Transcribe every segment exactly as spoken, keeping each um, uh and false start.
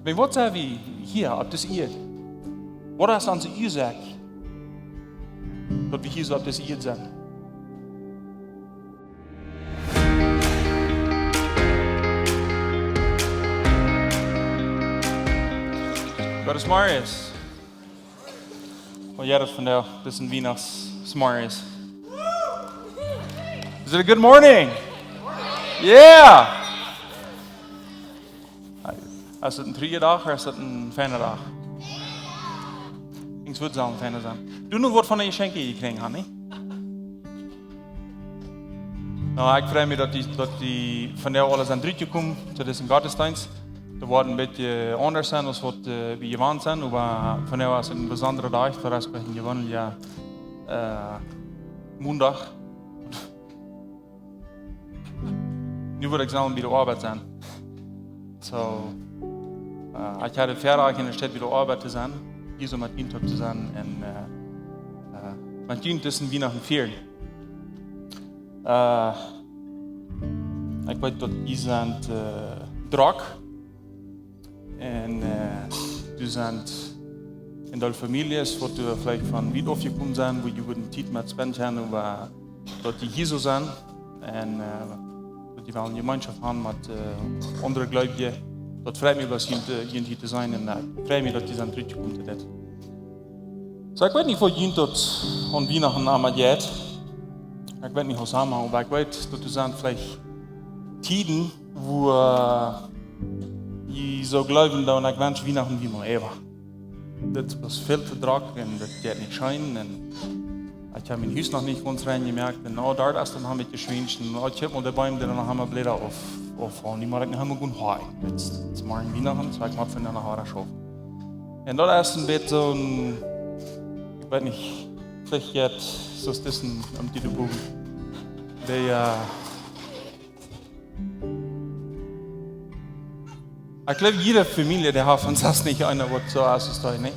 Oba waut sent wie hia opp dise Ieed? Waut es onse Uasoak, daut wie hia soo opp dise Ieed sent? Gott es Marius. Oh ja, daut von de, daut es een Wienachts-Marius. Is it a good morning? Yeah! Es daut een truaja Dach ooda es daut een feina Dach? Ekj wudd sajen, feina sennen. Du, nu woat von de Jeschenkje jekjräajen, honey? Nu, ekj frei mie, daut dee, daut dee vondoag aule sent trigj jekomen to disen Gottesdeenst. Daut woat een bät aundasch sennen aus waut, äh, wie jewant sent, oba vondoag es een besondra Dach, daut es een bät jewant, jo, äh, Mondach. Nu woa ekj sajen bie de Oabeit sennen. Soo, äh, ekj haud de Väarajcht, enne Staut bie de Oabeit to sennen, hia soo met junt toop to sennen un, äh, äh, met junt dise Wienachten fieren. Äh, ekj weet, daut jie sent, äh, drock. Un, äh, doa sent een Deel Famieljes, waut doa veleicht von wiet aufjekomen sent, wua jie wudden Tiet met spenden kjennen, oba daut jie hia soo sent un, äh, daut jie wellen Jemeenschoft haben met, äh, aundre Gleubje. Daut freit mie, daut jie, äh, jie hia to seenen un, äh, freit mie, daut jie sent trigj jekomen to dit. Soo, ekj weet nich, woo junt daut aun Wienachten emma jeit. Ekj weet nich, woo emma, oba ekj weet, daut doa sent veleicht Tieden, wua, äh, jie soo jleewen, daut, ekj wensch, Wienachten wia mau äwa. Dit es väl too drock un dit jeit nich scheen un ekj hab mien Hus noch nich gaunz rein jemoakt un, oh, doa es dan noch een bät Schwiensch un, oh, ekj hab mau de Beem, dee dan noch emma Bläda auf, auf, oh, dee mott ekj noch emma gonen heien. Dit es, dit es morjen Wienachten, soo ekj mott vondoag noch hoolen schaufen. Un daut es een bät soo een, ekj weet nich, veleicht jeit, soo aus disen, om dee to bowen. Dee, äh, ekj jleew, jiede Famielje, dee haft von sest nich eena, waut soo es aus dee, nä?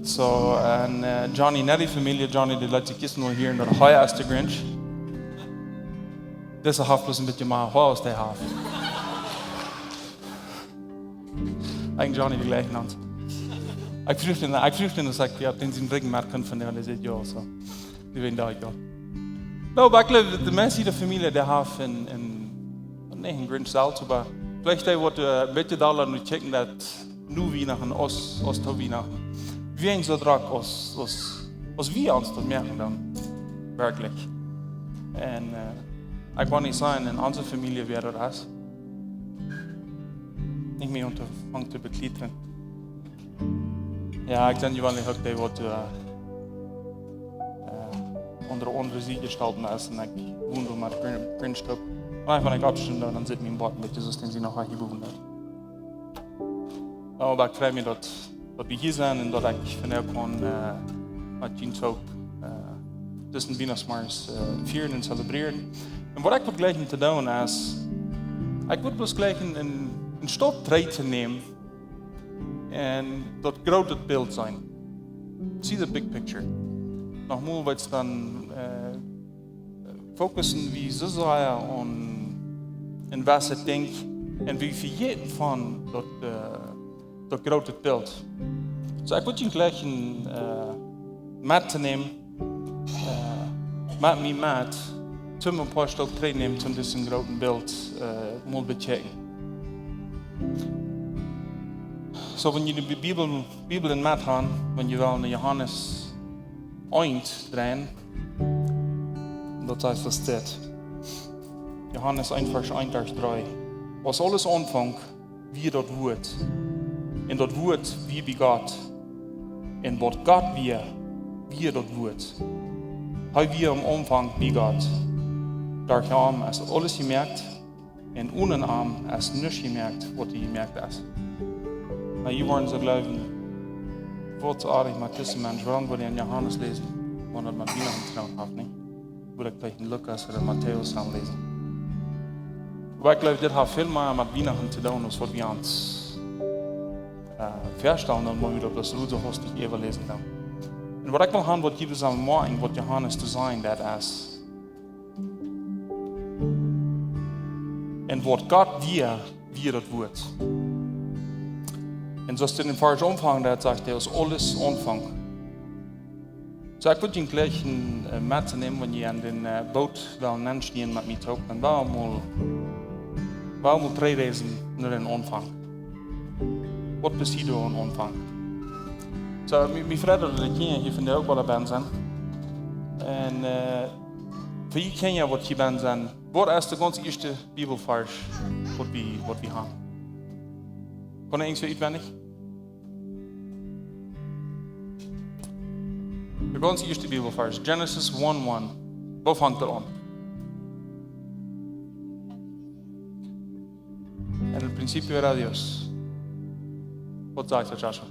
Soo, un, äh, Johnny, nä, dee Famielje, Johnny, dee lat sikj jistren aul hieren, daut hee es de Grinch. Dise haft bloos een bät mea Hoa aus dee haft. Ekj un Johnny de jlikje aun. Ekj fruach am, ekj fruach am, aus ekj, jo, dän sien Rigjen moaken kunn von dee, un hee säd, jo, soo. Dee ween doa, jo. No, oba ekj jleew, de Menschen, de Famielje, dee haft een, een, nich een Grinch selfst, oba veleicht dee, waut, äh, een bät dolla no kjikjen, daut nu Wienachten aus, aus to Wienachten. Wie sent soo drock aus, aus, aus wie ons daut moaken dan werkjlich. Un, äh, ekj well nich sajen, en onse Famielje wia daut es. Nich mea aunfangen to bekjlietren. Jo, ekj sie jeweenlich uk dee, waut, äh, äh, aun de aundre Sied jestalt es un ekj won doa met Grin-, Grinch toop. Un wan ekj oppstonen doo, dan sitt mien Boat met Jesus, dän see noch hia bowen haud. Oba ekj frei mie, daut, daut wie hia sent un daut ekj vondoag kaun, äh, met junt uk, äh, disen Wienachts-Marius, äh, fieren un zelebrieren. Un waut ekj well jlikjen to doonen es, ekj well bloos jlikjen een, een, een Stap trigj to nämen un daut groote Bilt seenen. See the big picture. Noch mol, waut dan, äh, focussen wie soo sea aun, aun waut wie denkjen un wie vejäten von daut, äh, daut groote Bilt. Soo, ekj well junt jlikjen, äh, mettonämen, äh, met mie met, toom een poa Stap trigjnämen, toom disen grooten Bilt, äh, mol bekjikjen. Soo, wan jie de Bi-, Bibel, Bibel en met han, wan jie wellen no Johanes eent dreien, daut sajcht, daut steit. Johanes eent, Varsch eent bat dree. Aus aules aunfunk, wia daut Wuat. Un daut Wuat wia bie Gott. Un waut Gott wia, wia daut Wuat. Hee wia aum Aunfank bie Gott. Derch am es aules jemoakt. Un onen am es nuscht jemoakt, waut jemoakt es. Nu, jie woaren soo jleewen, waut es oajch met disen Mensch, wuarom woat hee en Johanes läsen, wan daut met Wienachten to doonen haft, nä? Wudd ekj veleicht en Lukas ooda Matäus aunläsen. Oba ekj jleew, dit haft väl mea met Wienachten to doonen, aus waut wie ons, äh, väastalen, dan mott wie daut bloos soo hastich äwaläsen dan. Un waut ekj well han, waut jie sellen moakjen, waut Johanes to sajen deit es, un waut Gott wia, wia daut Wuat. Un soo aus hee en Varsch aunfangt, daut sajcht hee, aus aules aunfunk. Soo, ekj wudd junt jlikjen, äh, mettonämen, wan jie aun dän, äh, Boot wellen nenstiejen met mie toop, dan woa wie mol, woa wie mol trigjreisen no dän Aunfank. Waut es hia aum Aunfank? Soo, mie, mie freit daut de Kjinja hia vondoag uk aula bennen sent. Un, äh, fa dee Kjinja waut hia bennen sent, waut es de gaunz ieeschte Bibelvarsch waut wie, waut wie haben? Kaun irjentwäa utwendich? De gaunz ieeschte Bibelvarsch, Genesis one one. Woo fangt daut aun? En el principio era Dios. Waut sajcht daut, Joshua?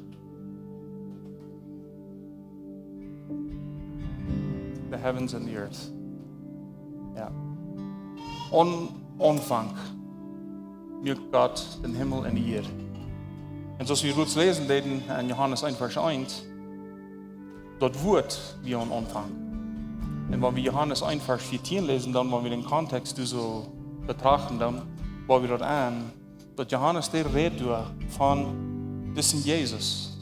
The heavens and the earth. Jo. Aum Aunfank muak Gott dän Himmel un de Ieed. Un soo aus wie rut läsen deeden en Johanes eent Varsch eent, daut Wuat wia aum Aunfank. Un wan wie Johanes eent Varsch vieetieen läsen, dan, wan wie dän Kontext doa soo betrachten, dan, woa wie daut aun, daut Johanes dee rät doa von disen Jesus,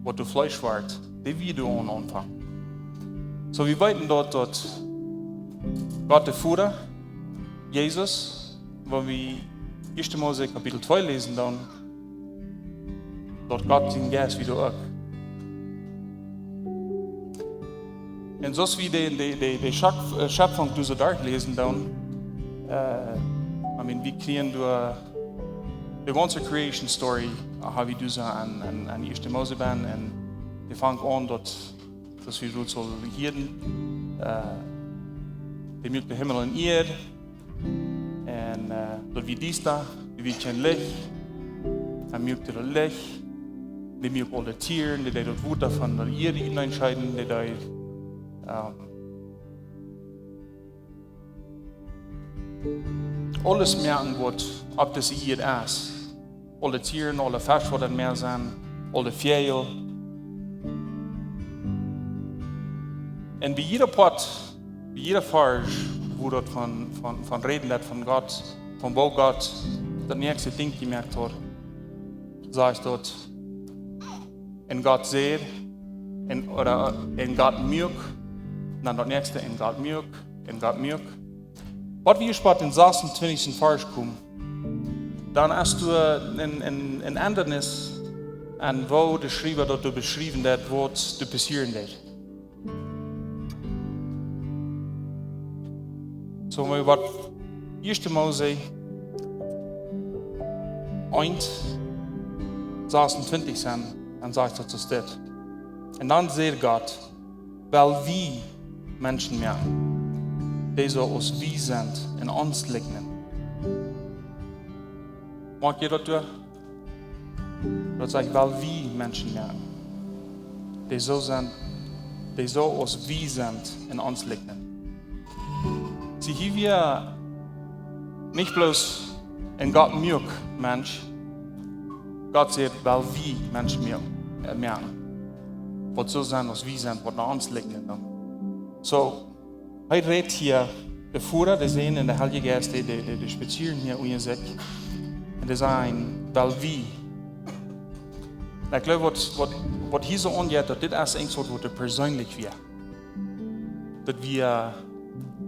waut doa Fleesch wort, dee wia doa aum Aunfank. Soo, wie weeten daut, daut Gott de Voda, Jesus, wan wie ieeschte Mose Kapitel twee läsen, dan, daut Gott sien Jeist wia doa uk. Un soo aus wie de, de, de, de Schöpf-, äh, Schöpfunk doa soo derchläsen, dan, äh, I mean, wie kjrieen doa de gaunze Creation Story, äh, ha wie doa soo en, en, en ieeschte Mose bennen, un dee fangt aun daut, daut wie doa soo hia, äh, dee muak de Himmel un Ieed, un, äh, daut wia diesta, doa wia kjeen Licht. Hee muak daut Licht. Dee muak aule Tieren, dee deed daut Wota von de Ieed utscheiden, dee deed, ähm, aules moaken waut opp dise Ieed es. Aule Tieren, aule Fesch waut em Mäa sent, aule Väajel. Un bie jieda Poat, bie jieda Varsch, wua daut von, von, von räden deit von Gott, von woo Gott daut näakjste Dinkj jemoakt haud, sajcht daut, un Gott säd, un, ooda, un Gott muak, dan daut näakjste, un Gott muak, un Gott muak. Waut wie spoat em sasuntwintichsten Varsch komen, dan hast du, äh, een, een, een Endanis aun woo de Schriewa daut doa beschriewen deit, waut doa passieren deit. Soo, wan wie waut ieeschte Mose eent sasuntwintich seenen, dan sajcht daut soo dit. Un dan säd Gott: "Well wie Menschen moaken, dee soo aus wie sent un ons likjnen." Moakt jie daut doa? Daut sajcht: "Well wie Menschen moaken, dee soo sent, dee soo aus wie sent un ons likjnen." See, hia wia nich bloos een Gott muak Mensch. Gott säd: "Well wie Menschen moaken, äh, moaken, waut soo sent aus wie sent, waut no ons likjnen dan." Soo, hee rät hia, de Voda, de Sän un de Heilje Jeist, dee, dee, dee, dee spazieren hia unja sikj. Un dee sajen: "Well wie." Un ekj gleew, waut, waut, waut hia soo aunjeit, daut dit es eent waut, waut doa perseenlich wia. Daut wia,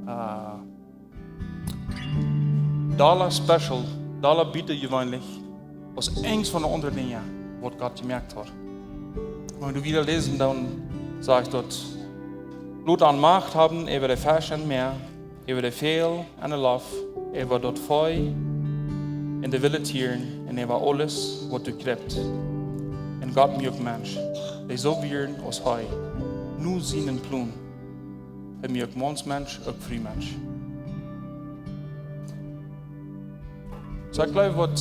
äh, dolla special, dolla butajeweenlich aus eent von de aundre Dinja, waut Gott jemoakt haud. Wan wie wieda läsen, dan sajcht daut: "Lot an Macht haben äwa de Fesch em Mäa, äwa de Väajel en de Loft, äwa daut Vee un de wille Tieren un äwa aules, waut doa kjriept." Un Gott muak Mensch, dee soo wieren aus hee, no sienen Plon. Hee muak Maun Mensch, uk Fru Mensch. Soo, ekj gleew, waut,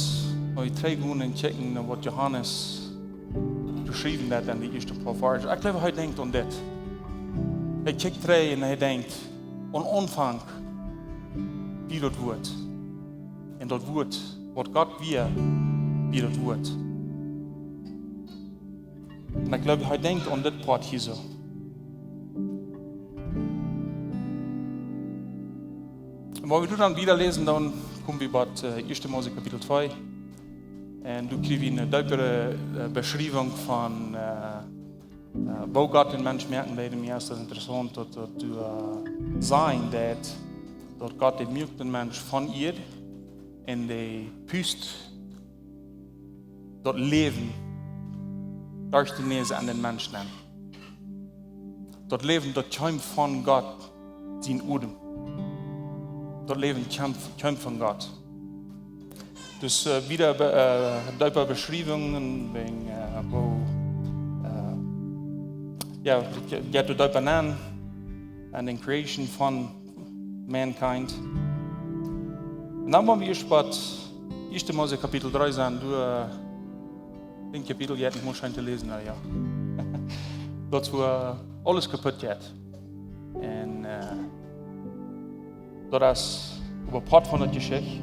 wan wie trigjgonen un kjikjen no waut Johanes jeschräwen haft en de ieeschte poa Varsch, ekj gleew, hee denkjt aun dit. Hee kjikjt trigj un hee denkjt: "Aum Aunfank wia daut Wuat. Un daut Wuat, waut Gott wia, wia daut Wuat." Un ekj gleew, hee denkjt aun dit Poat hia soo. Un wan wie dan wieda läsen, dan komen wie bie, äh, ieeschte Mose Kapitel twee. Un doa kjrie wie eene deepere, äh, Beschriewunk von, äh, äh, woo Gott dän Mensch moaken deed. Un mie es daut interessaunt, daut, daut doa, äh, sajen deed, daut Gott dee muak dän Mensch von Ieed un dee pust daut Läwen derch de Näs en dän Mensch nenn. Daut Läwen, daut kjeem von Gott sien Odem. Daut Läwen kjeem, kjeem von Gott. Dus, äh, wieda be-, äh, deepe Beschriewunk, wäajen, äh, woo, äh, jo, jeit doa deepa nenn aun de Creation von mankind. Un dan woa wie ieescht bie ieeschte Mose Kapitel dree sennen, doa, äh, dän Kapitel jeit nich mol scheen to läsen, na jo. Daut wua aules kaput jeit. Un, äh, daut es oba Poat von de Jeschicht.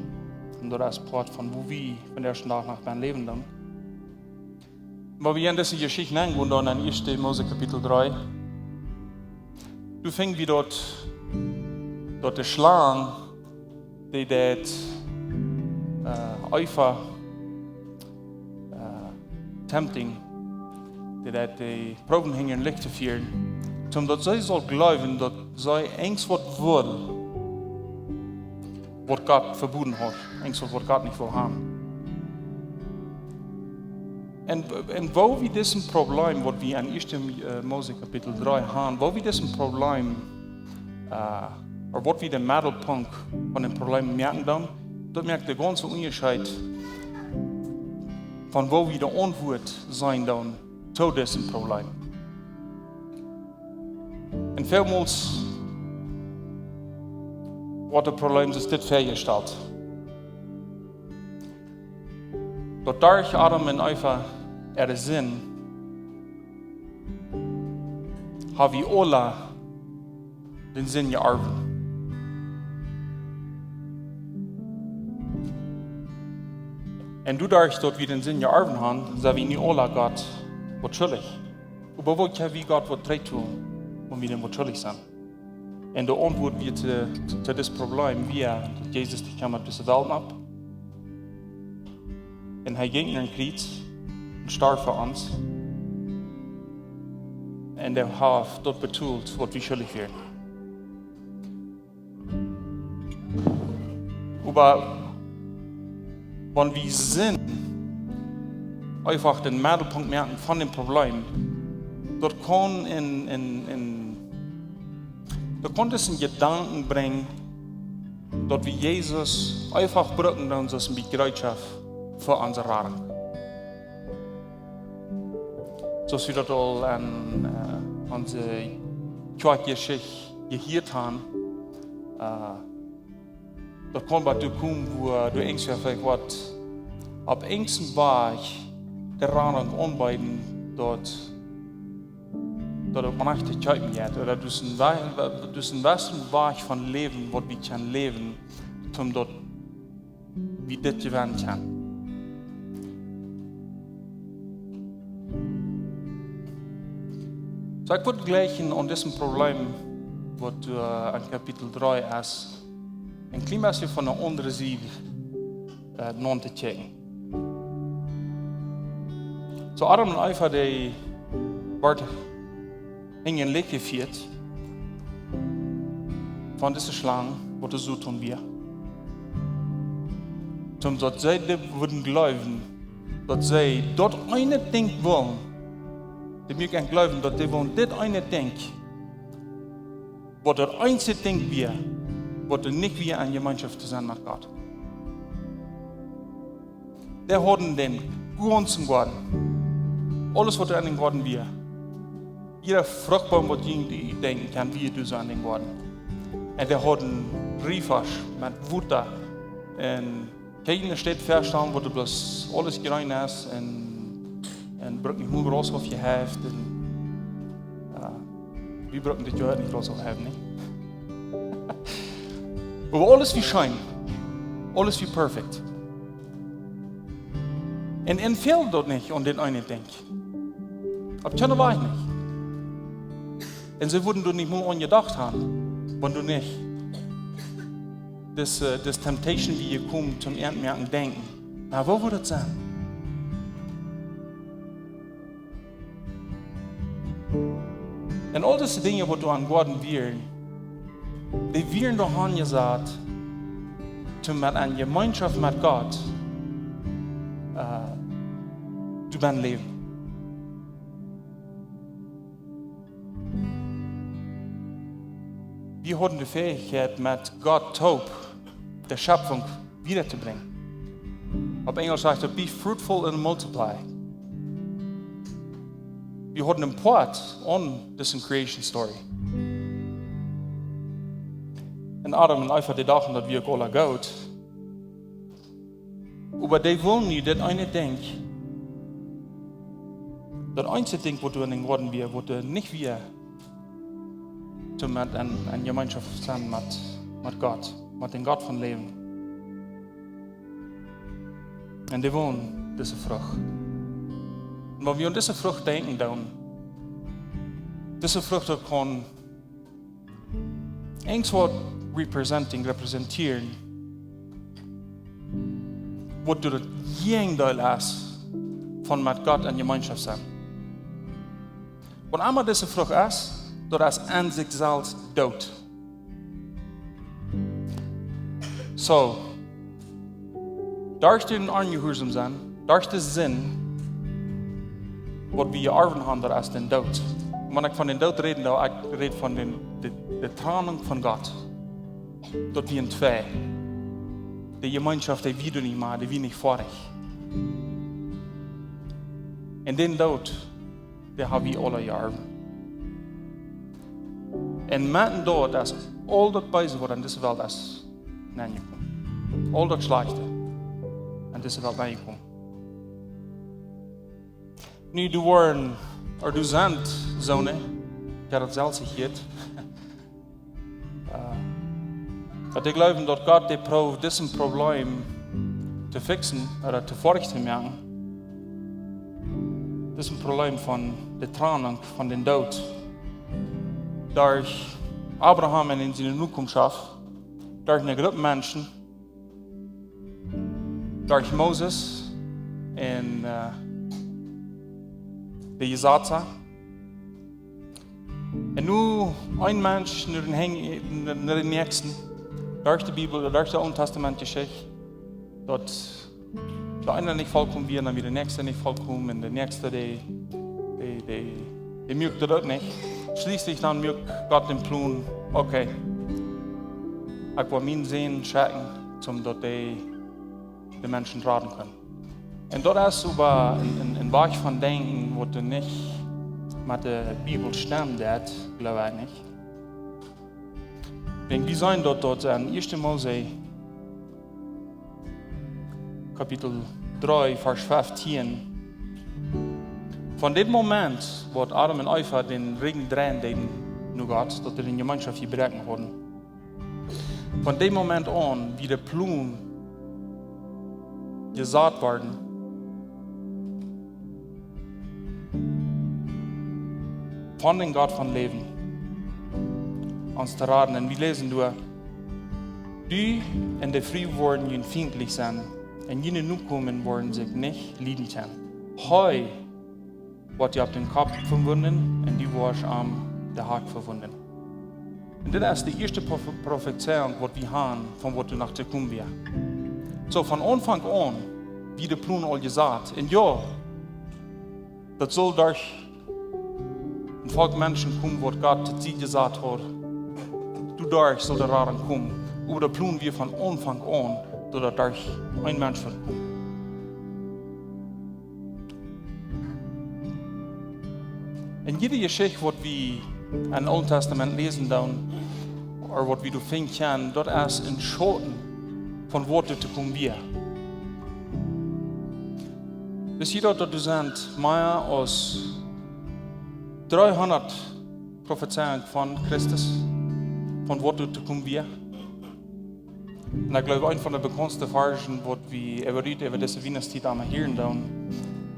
Un daut es Poat von woo wie vondoag dän Dach noch bie läwen dan. Oba wie en dise Jeschicht nengonen dan en ieeschte Mose Kapitel dree, doa finj wie daut, daut de Schlang, dee deed, äh, Eva, äh, tempting, dee deed dee proowen hinjaren Licht to fieren, soo daut see sull jleewen, daut see irjent waut wull, waut Gott veboden haud, irjent waut, waut Gott nich wull haben. Un, un woo wie dit Problem, waut wie en ieeschte, äh, Mose Kapitel dree haben, woo wie dit Problem, äh, ooda waut wie dän Meddelpunkt von daut Problem moaken dan, daut moakt dän gaunzen Unjascheet von woo wie de Auntwuat seenen dan to dit Problem. Un välmols woat daut Problem soo aus dit väajestalt. Daut derch Adam un Eva äare Sind, ha wie aula de Sind jeorwen. Un doaderch daut wie de Sind jeorwen haben, sent wie nu aula Gott waut schuldich. Oba woo kjenn wie Gott waut trigjtoolen, wan wie dän waut schuldich sent? Un de Auntwuat wia to, to, to dit Problem wia, daut Jesus dee kjeem opp dise Welt opp. Un hee jinkj no een Kjriez un storf fa ons. Un hee haft daut betolt, waut wie schuldich wieren. Oba wan wie Sind eefach dän Meddelpunkt moaken von daut Problem, daut kaun een, een, een, daut kaun disen Jedanken brinjen, daut wie Jesus eefach brucken dan soo aus eene Jereetschoft fa onse Radunk. Soo aus wie daut aul en, äh, onse Kjoakjjeschicht jehieet haben, äh, daut kaun waut doa komen, wua, äh, doa irjent waut opp irjent eenen Wajch de Radunk aunbeeden, daut, daut et mau nich to kjeepen jeit, ooda daut es een Wa-, daut es een bätren Wajch von Läwen, waut wie kjennen läwen, om daut wie dit jewennen kjennen. Soo, ekj wull jlikj aun dit Problem, waut, äh, en Kapitel dree es, een kjlien bät von eene aundre Sied, äh, nontokjikjen. Soo, Adam un Eva, dee worden hinjaren Licht jefieet von dise Schlang, waut de Soton wia. Om daut see dit wudden jleewen, daut see daut eene Dinkj wullen, dee muak an jleewen, daut dee wullen dit eene Dinkj, waut daut eensje Dinkj wia, waut doa nich wia en Jemeenschoft to sennen met Gott. Dee hauden dän gaunzen Goaden. Aules waut en dän Goaden wia. Jieda Fruchtboom waut jie denkjen kjennen, wia doa soo en dän Goaden. Un dee hauden Riefasch met Wota. Un kjeene Städ väastalen, wua doa bloos aules jreen es un, un bruken nich mol Grauss aufjehäft un, äh, wie bruken dit Joa nich Grauss aufhäwen, nä? Oba aules wia scheen. Aules wia perfekt. Un an fäld daut nich aun dit eene Dinkj. Opp kjeene Wies nich. Un see wudden doa nich mol aun jedocht haben, wan doa nich dise, äh, dise Temptation wia jekomen toom an moaken denkjen. Na, woo wudd daut sennen? Un aul dise Dinja, waut doa aun Goaden wieren, dee wieren doa aunjesat, om met eene Jemeenschoft met Gott, äh, to benne läwen. Wie hauden de Fähigkeit, met Gott toop de Schöpfung wieda to brinjen. Opp Enjlisch sajcht et: "Be fruitful and multiply." Wie hauden een Poat aun dise Creation Story. Un Adam un Eva, dee dochten, daut wia uk aula goot. Oba dee wullen nu dit eene Dinkj, daut eensje Dinkj, waut doa en dän Goaden wia, waut doa nich wia, om met eene, eene Jemeenschoft to sennen met, met Gott, met dän Gott von Läwen. Un dee wullen dise Frucht. Un wan wie aun dise Frucht denkjen, dan, dise Frucht, daut kaun irjentwaut representing, repräsentieren, waut doa daut Jäajendeel es von met Gott en Jemeenschoft sennen. Waut emma dise Frucht es, daut es aun sikj selfst doot. Soo, derch dän Onjehuarsaum sennen, derch de Sind, waut wie jeorwen haben, daut es dän Doot. Un wan ekj von dän Doot räd, dan ekj räd von dän, de, de Trennung von Gott. Daut wie en twee. De Jemeenschoft, dee wia doa nich mea, dee wia nich foadich. Un dän Doot, dee hab wie aula jeorwen. Un met dän Doot es aul daut Beese, waut en dise Welt es, nenjekomen. Aul daut Schlajchte en dise Welt nenjekomen. Nu, doa wieren, ooda doa sent soone, ekj hab daut selfst jehieet, äh, daut dee jleewen, daut Gott dee proowt, dit Problem to fixen ooda to foadich to moaken. Dit Problem von de Trennung, von dän Doot. Derch Abraham un siene Nokomschoft, derch eene Grupp Menschen, derch Moses un, äh, de Jesazen. Un nu een Mensch no dän Henj-, no, no dän Näakjsten, derch de Bibel, derch de Oole Testamentjeschicht, daut de eena nich volkomen wia, dan wia de Näakjste nich volkomen, un de Näakjste, dee, dee, dee, dee muak daut uk nich. Schlieslich dan muak Gott dän Plon: "Okay, ekj woa mienen Sän schekjen, om daut dee de Menschen raden kaun." Un daut es oba een, een, een Wajch von denkjen, waut doa nich met de Bibel stemmen deit, jleew ekj nich. Wan wie seenen daut doa en Ieeschte Mose, Kapitel dree, Varsch feftieen. Von dit Moment, waut Adam un Eva dän Rigjen dreien deeden no Gott, daut see de Jemeenschoft jebroaken hauden, von dän Moment aun, wia de Plon jesat worden, von dän Gott von Läwen, ons to raden. Un wie läsen doa: "Du un de Fru woaren junt fientlich sennen, un june Nokomen woaren sikj nich lieden kjennen. Hee woat die opp dän Kopp vewunden, un du woascht am de Hakj vewunden." Un dit es de ieeschte Profe-, Profezeiunk, waut wie haben, von waut doa noch to komen wia. Soo, von Aunfank aun wia de Plon aul jesat. Un jo, daut sull derch een Volkj Menschen komen, waut Gott to Sied jesat haud. Doaderch sull de Radunk komen. Oba de Plon wia von Aunfank aun, daut daut derch een Mensch wudd komen. Un jiede Jeschicht, waut wie em Oolen Testament läsen doonen, ooda waut wie doa finjen kjennen, daut es een Schauten von waut doa to komen wia. Wisst jie daut, daut doa sent mea aus dreehundat Profezeiungen von Christus, von waut doa to komen wia? Un ekj jleew, eent von de bekauntste Varschen, waut wie äwa dit, äwa dise Wienachtstiet emol hieren doonen,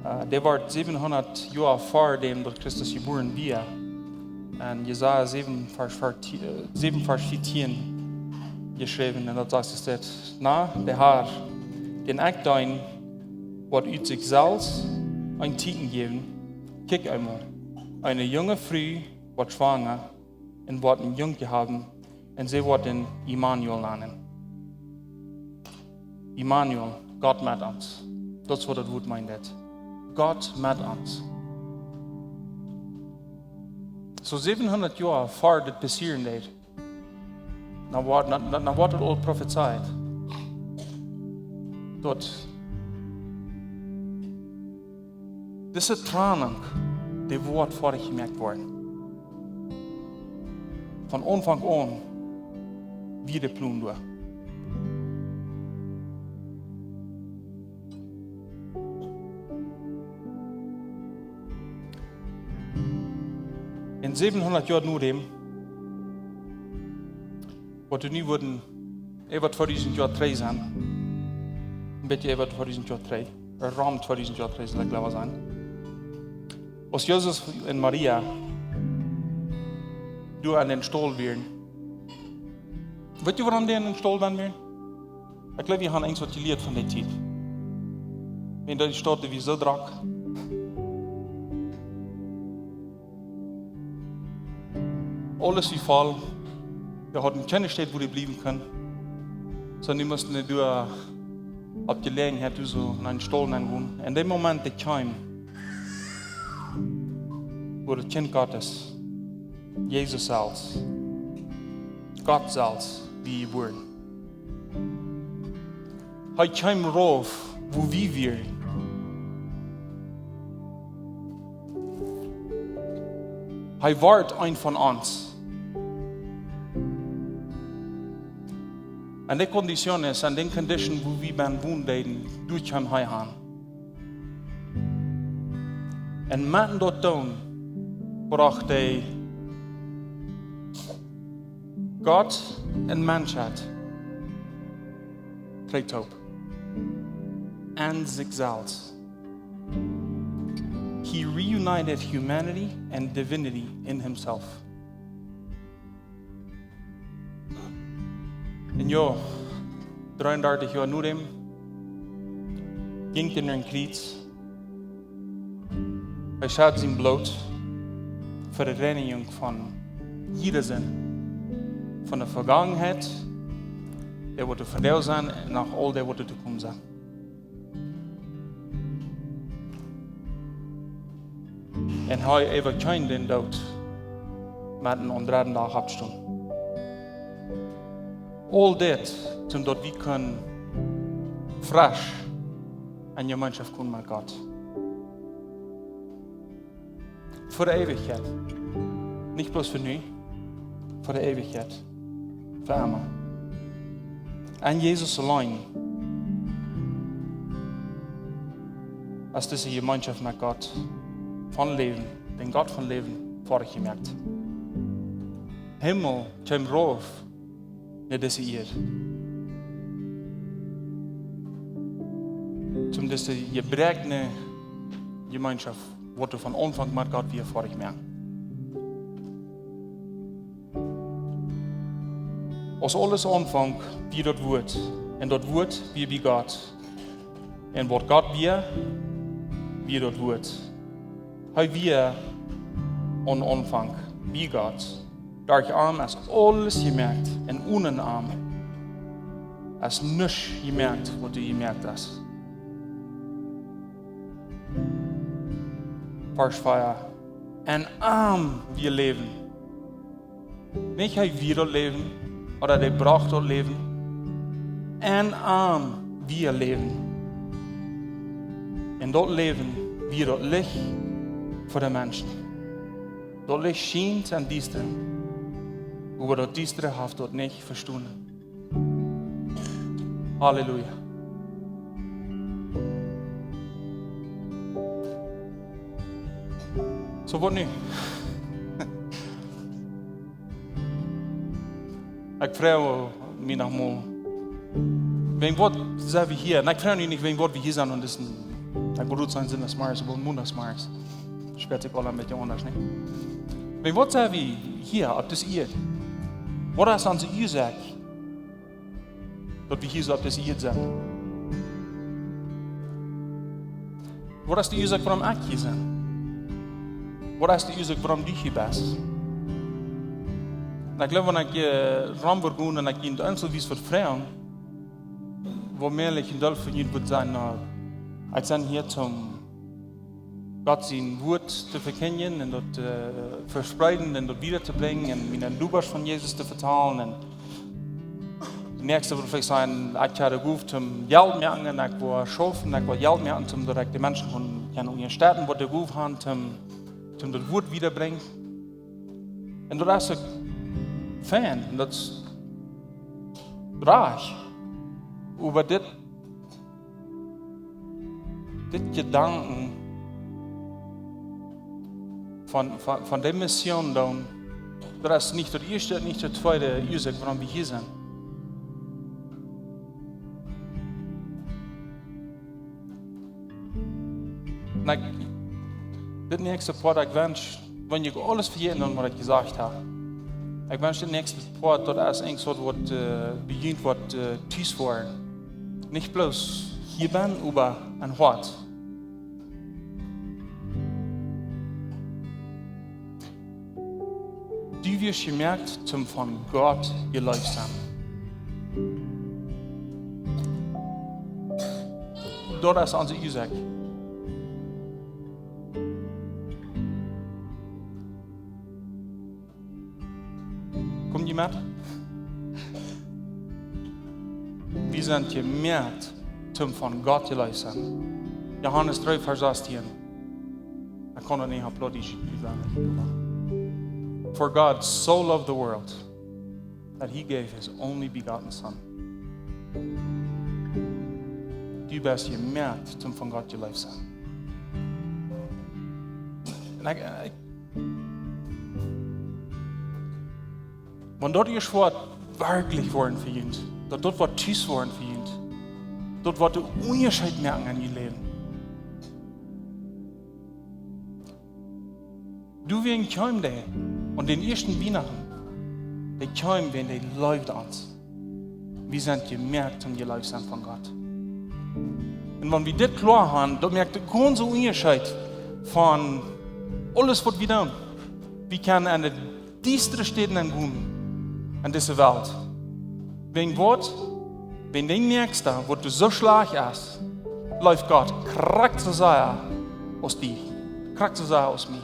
äh, dee wort säwenhundat Joa ver däm daut Christus jebuaren wia, en Jesaja säwen Varsch veatieen, äh, säwen Varsch veatieen jeschräwen, un daut sajcht: "Na, de Har, dän ekj deen, woat ut sikj selfst een Tieekjen jäwen. Kjikj emol, eene junge Fru woat schwanga un woat een Jung haben, un see woat am Immanuel nanen. Immanuel, Gott met ons. Daut es waut daut Wuat meent. Gott met ons. Soo säwenhundat Joa ver dit passieren deed, dan woat, dan, dan, dan woat daut aul profezeit. Daut dise Trennung, dee woat foadich jemoakt woaren. Von Aunfank aun wia de Plon doa. En säwenhundat Joa no däm, waut wie nu wudden äwa tweedusent Joa trigj sennen, een bät äwa tweedusent Joa trigj, rom tweedusent Joa trigj, saul ekj leewa sajen. Aus Josef un Maria doa aun dän Staul wieren. Weet jie, wuarom dee aun dän Staul dan wieren? Ekj jleew, wie haben eent waut jelieet von dee Tiet. Wan dee Staul wia soo drock. Aules wia voll. Dee hauden kjeene Städ, wua dee bliewen kunnen. Soo, dee musten doa opp Jeläajenheit doa soo no eenen Staul nengonen. En däm Moment, dee kjeem, wua daut Kjint Gottes, Jesus selfst, Gott selfst, wia jebuaren. Hee kjeem rauf, wua wie wieren. Hee wort eent von ons. En dee Kondition es, en dee Condition, wua wie bie wonen deeden, doa kjeem hee aun. En met daut doonen, brocht hee Gott un Menschheit trigj toop. En sikj selfst. He reunited humanity and divinity in himself. En jo, dreeundartich Joa no däm jinkj hee no een Kjriez. Hee schad sien Bloot fa de Reinigung von jieda Sind. Von de Vegangenheit, dee waut vondoag es, un noch aul dee waut to komen es. En hee äwakjeem dän Doot, met am aum dredden Dach opptostonen. Aul dit, soo daut wie kjennen fresch en Jemeenschoft komen met Gott. Fa de Eewichkjeit. Nich bloos fa nu, fa de Eewichkjeit. Fa emma. En Jesus auleen es dise Jemeenschoft met Gott von Läwen, dän Gott von Läwen, foadich jemoakt. Himmel kjeem rauf no dise Ieed. Toom dise jebroakne Jemeenschoft, waut doa von Aunfank met Gott wia, foadich moaken. Aus aules aunfunk, wia daut Wuat. Un daut Wuat wia bie Gott. Un waut Gott wia, wia daut Wuat. Hee wia aum Aunfank bie Gott. Derch am es aules jemoakt un onen am es nuscht jemoakt, waut doa jemoakt es. Varsch vea. En am wia Läwen. Nich hee wia daut Läwen, ooda hee brocht daut Läwen. En am wia Läwen. Un daut Läwen wia daut Licht fa de Menschen. Daut Licht schient em Diestren, oba daut Diestre haft daut nich vestonen. Halleluja. Soo, waut nu? Ekj froag mie noch mol, wäajen waut sent wie hia? Un ekj froag nu nich, wäajen waut wie hia sent, un daut es een, ekj bedoel, sent Sindachsmorjes, oba Mondachsmorjes. Spieet sikj aul een bät aundasch, nä? Wäajen waut sent wie hia opp dise Ieed? Waut es onse Uasoak, daut wie hia soo opp dise Ieed sent? Waut es de Uasoak, wuarom ekj hia sie? Waut es de Uasoak, wuarom du hia best? Un ekj jleew, wan ekj hia rom wudd gonen un ekj junt eenzelwies wudd froagen, woo mea ekj een Deel von junt wudd sennen, no, ekj sie hia toom Gott sien Wuat to vekjindjen un daut, äh, vespreeden un daut wieda to brinjen un miene Nobasch von Jesus to vetalen. Un de näakjste wudd veleicht sajen, ekj hab de Gow toom Jelt moaken un ekj well schaufen, ekj well Jelt moaken, toom daut ekj de Menschen kaun, kaun unjastetten, waut de Gow haben, toom, toom daut Wuat wieda brinjen. Un daut es uk fein, un daut es rajcht. Oba dit, dit Jedanken von, von, von de Mission dan, daut es nich daut ieeschte, nich daut tweede Uasoak, wuarom wie hia sent. Na, dit näakjste Poat, ekj wensch, wan ekj aules vejäten dan, waut ekj jesajcht hab. Ekj wensch, dit näakjste Poat, daut es eent waut, waut, äh, bie junt waut, äh, tus woat. Nich bloos hia bennen, oba aum Hoat. Du woascht jemoakt toom von Gott jeleeft sennen. Daut es onse Uasoak. Kom jie met? Wie sent jemoakt toom von Gott jeleeft sennen. Johanes dree, Varsch sastieen. Ekj kaun daut nich opp Plautdietsch sajen. For God so loved the world that he gave his only begotten Son. Du best jemoakt toom von Gott jeleeft sennen. Un ekj, ekj, wan daut ieescht woat werkjlich woaren fa junt, daut daut woat tus woaren fa junt, daut woat dän Unjascheet moaken en jun Läwen. Du, wäa kjeem dee aun dän ieeschten Wienachten? Dee kjeem, wäa dee leeft ons. Wie sent jemoakt toom jeleeft sennen von Gott. Un wan wie dit kloa haben, daut moakt dän gaunzen Unjascheet von aules waut wie doonen. Wie kjennen aun de diestre Städen engonen en dise Welt. Wäajen waut? Wäajen dee Näakjsta, waut die soo schlajcht es, leeft Gott krakjt soo sea aus die. Krakjt soo sea aus mie.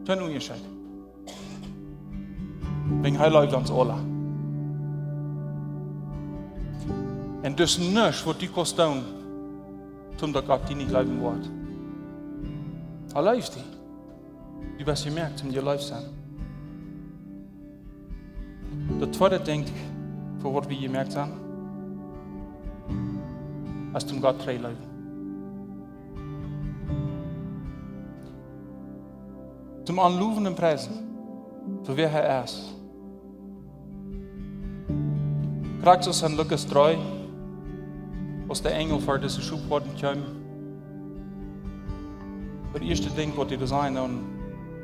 Kjeen Unjascheet. Wäajen hee leeft ons aula. Un daut es nuscht waut du kaust doonen, toom daut Gott die nich leewen woat. Hee leeft die. Du best jemoakt toom jeleeft sennen. Daut tweede Dinkj, fa waut wie jemoakt sent, es toom Gott true leewen. Toom am lowen un priesen, fa wäa hee es. Krakjt soo aus en Lukas dree, aus de Enjel ver dise Schophoaden kjeemen. Daut ieeschte Dinkj waut dee doa sajen, dan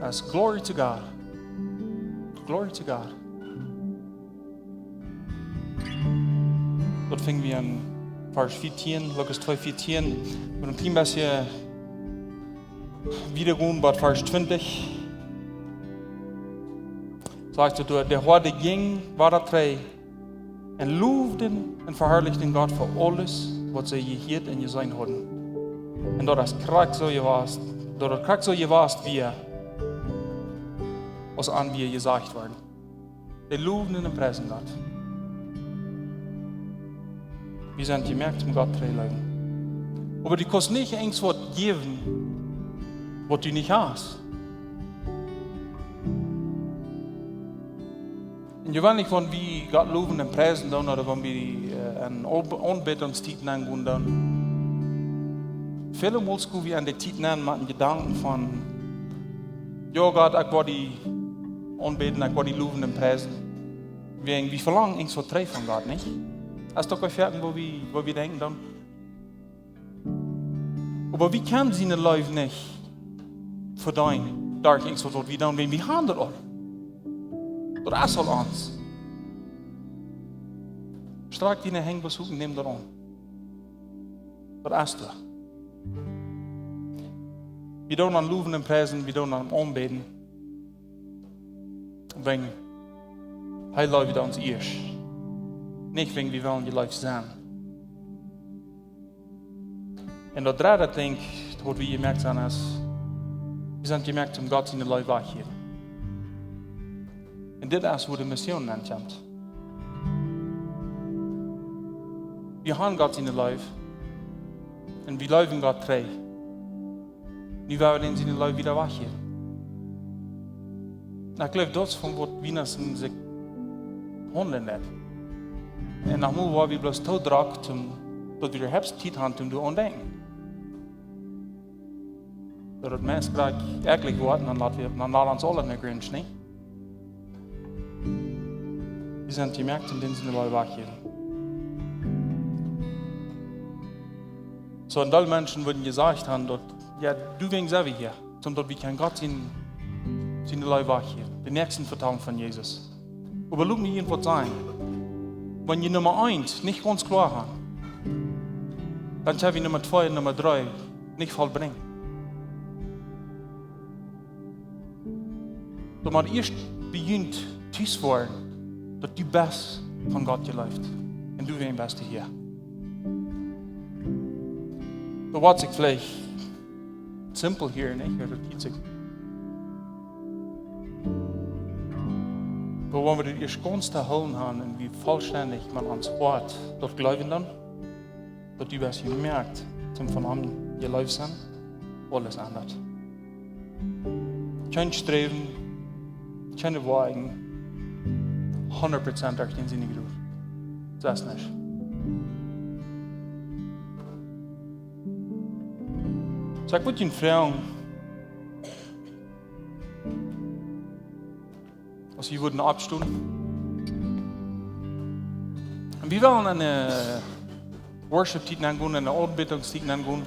es: "Glory to God." Glory to God. Daut finj wie en Varsch vieetieen, Lukas twee vieetieen. Wie een kjlien bät wieda gonen bat Varsch twintich. Sajcht et doa: "De Hoaden jinjen wieda trigj un lowden un veharlichten Gott fa aules waut see jehieet un jeseenen hauden." Un daut es krakjt soo jewast, daut es krakjt soo jewast wia aus an wia jesajcht worden. Dee lowden un priesen Gott. Wie sent jemoakt toom Gott true leewen. Oba du kaust nich irjentwaut jäwen waut du nich hast. Un jeweenlich, wan wie Gott lowen un priesen doonen, ooda wan wie, äh, en Aun-, Aunbädungstiet nengonen doonen, väle Mol gonen wie en de Tiet nen met een Jedanken von: "Jo Gott, ekj well die aunbäden, ekj well die lowen un priesen." Wäajen wie velangen irjentwaut trigj von Gott, nich? Es daut uk waut, woo wie, woo wie denkjen dan? Oba wie kjennen siene Leew nich vedeenen derch irjentwaut waut wie doonen, wäajen wie haben daut aul. Daut es aul ons. Strakj diene Henj bat hieet un nemm daut aun. Daut es daut. Wie doonen am lowen un priesen, wie doonen am aunbäden. Wäajen hee leeft ons ieescht. Nich wäajen wie wellen jeleeft sennen. Un daut dredde Dinkj, waut wie jemoakt sent, es, wie sent jemoakt om Gott siene Leew wajchjejäft. Un dit es, wua de Mission aun kjemt. Wie haben Gott siene Leew. Un wie leewen Gott trigj. Nu woa wie dän siene Leew wada wajchjäwen. Un ekj jleew, daut es von waut Wienachten sikj haundlen deit. Un noch mau woa wie bloos too drock, om, daut wie de Helft Tiet haben, om doaraun denkjen. Daut daut meist jlikj ekjlich woat, dan lot wie, dan lot ons aule en de Grinch, nä? Wie sent jemoakt om dän siene Leew wajchjejäft. Soo, een Deel Menschen wudden jesajcht haben, daut, jo, doawäajen sent wie hia, om daut wie kjennen Gott siene, siene Leew wajchjäwen, dän Näakjsten vetalen von Jesus. Oba lot mie irjentwaut sajen. Wan jie Numma eent nich gaunz kloa haben, dan kjenn wie Numma twee un Numma dree nich vollbrinjen. Daut maun ieescht bejint tus woaren, daut du best von Gott jeleeft. Un doawäajen best du hia. Daut woat sikj veleicht simpel hia, nich? Daut hieet sikj. Oba wan wie daut ieescht gaunz to hoolen haben un wie vollstendich met ons Hoat daut jleewen dan, daut du best jemoakt, om von am jeleeft sennen, aules aundre. Kjeen Sträwen, kjeene Woagen, hundat Prozent derch dän siene Jnod. Daut es nuscht. Soo, ekj wudd junt froagen, aus jie wudden oppstonen. Un wie wellen enne Worship-Tiet aungonen, enne Aunbädjungstiet aungonen.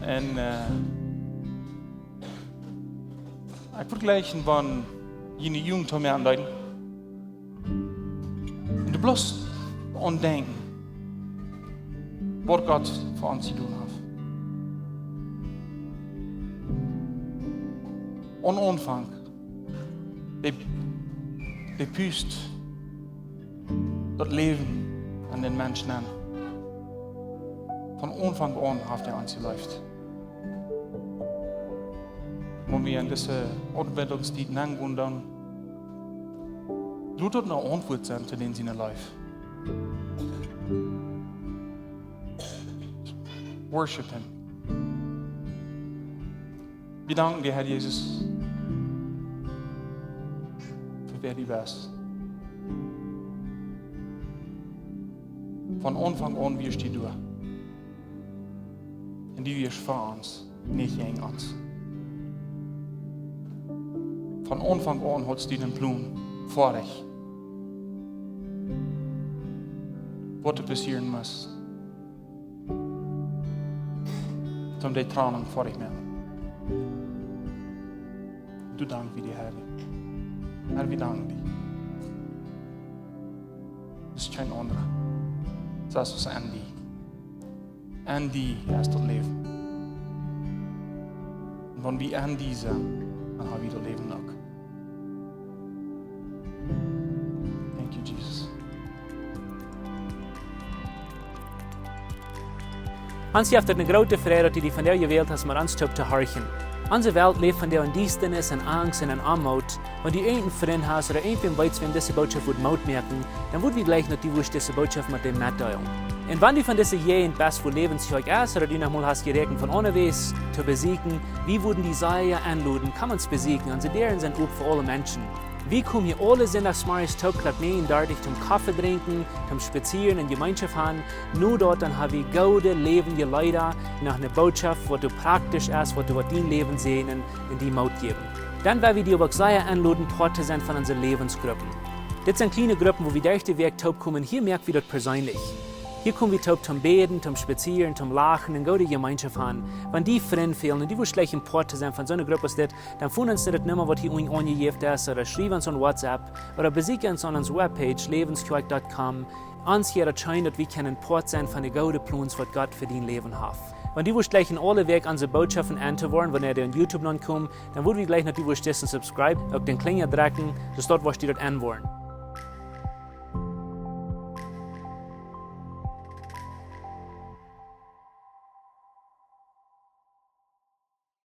Un, äh, ekj wudd jleichen, wan jie enne Jugend to mie aundeeden. Un du bloos aun denkjen, waut Gott fa ons jedonen haft. Aum Aunfank, dee, dee pust daut Läwen en dän Mensch nenn. Von Aunfank aun haft hee ons jeleeft. Wan wie en dise Aunbädjungstiet aungonen, dan lot daut eene Auntwuat sennen to dän siene Leew. Worship him. Wie danken die, Herr Jesus, fa wäa du best. Von Aunfank aun wieescht du doa. Un du wieescht fa ons, nich jäajen ons. Von Aunfank aun haudst du dän Plon fa ons, waut doa passieren must, om dee Trennung fa ons to moaken. Doa dank wie die, Herr. Herr, wie danken die. Daut es kjeen aundra. Daut es ons Enn. Enn die es daut Läwen. Un wan wie enn die sent, dan hab wie daut Läwen uk. Thank you, Jesus. Ons jeft et eene groote Freid, daut du die vondoag jewält hast, met ons toop to horchen. Onse Welt läft vondoag en Diestanis, en Angst un en Oamoot. Wan du irjent een Frint hast ooda irjentwäm weetst, wäm dise Norecht wudd Moot moaken, dan wudd wie jleichen, daut du wurscht dise Norecht met däm metdeelen. Un wan du von dise Jäajent best, wua Läwens Kjoakj es, ooda du noch mol hast jeräakjent von aundawäajes to besieekjen, wie wudden die sea enloden, komm ons besieekjen. Onse Däaren sent op fa aule Menschen. Wie komen hia aule Sindachsmorjes toop Klock näajen dartich toom Koffe drinkjen, toom spazieren un Jemeenschoft haben. No daut dan hab wie goode läwendje Leeda, noch eene Norecht, waut doa praktisch es, waut doa waut dien Läwen säajnen un die Moot jäwen. Dan well wie die uk sea enloden, Poat to sennen von onse Läwensgruppen. Dit sent kjliene Gruppen, wua wie derch de Wäakj toop komen. Hia moak wie daut perseenlich. Hia kom wie toop toom bäden, toom spazieren, toom lachen un goode Jemeenschoft haben. Wan die Frind fälen un du wurscht jleichen Poat to sennen von soone Grupp aus dit, dan foon ons no de Numma, waut hia unjen aunjejäft es, ooda schriew ons aun WhatsApp, ooda besieekj ons aun onse Webpage, läwenskjoakj dot com. Ons wudd et scheenen, daut wie kjennen Poat sennen von de goode Plons, waut Gott fa dien Läwen haft. Wan du wurscht jleichen aule Wäakj onse Bootschoften en to woaren, wanea dee aun YouTube nopp komen, dan wudd wie jleichen daut du wurscht disen subscribe, uk dän Klinja drekjen, soo daut wurscht du daut en woaren.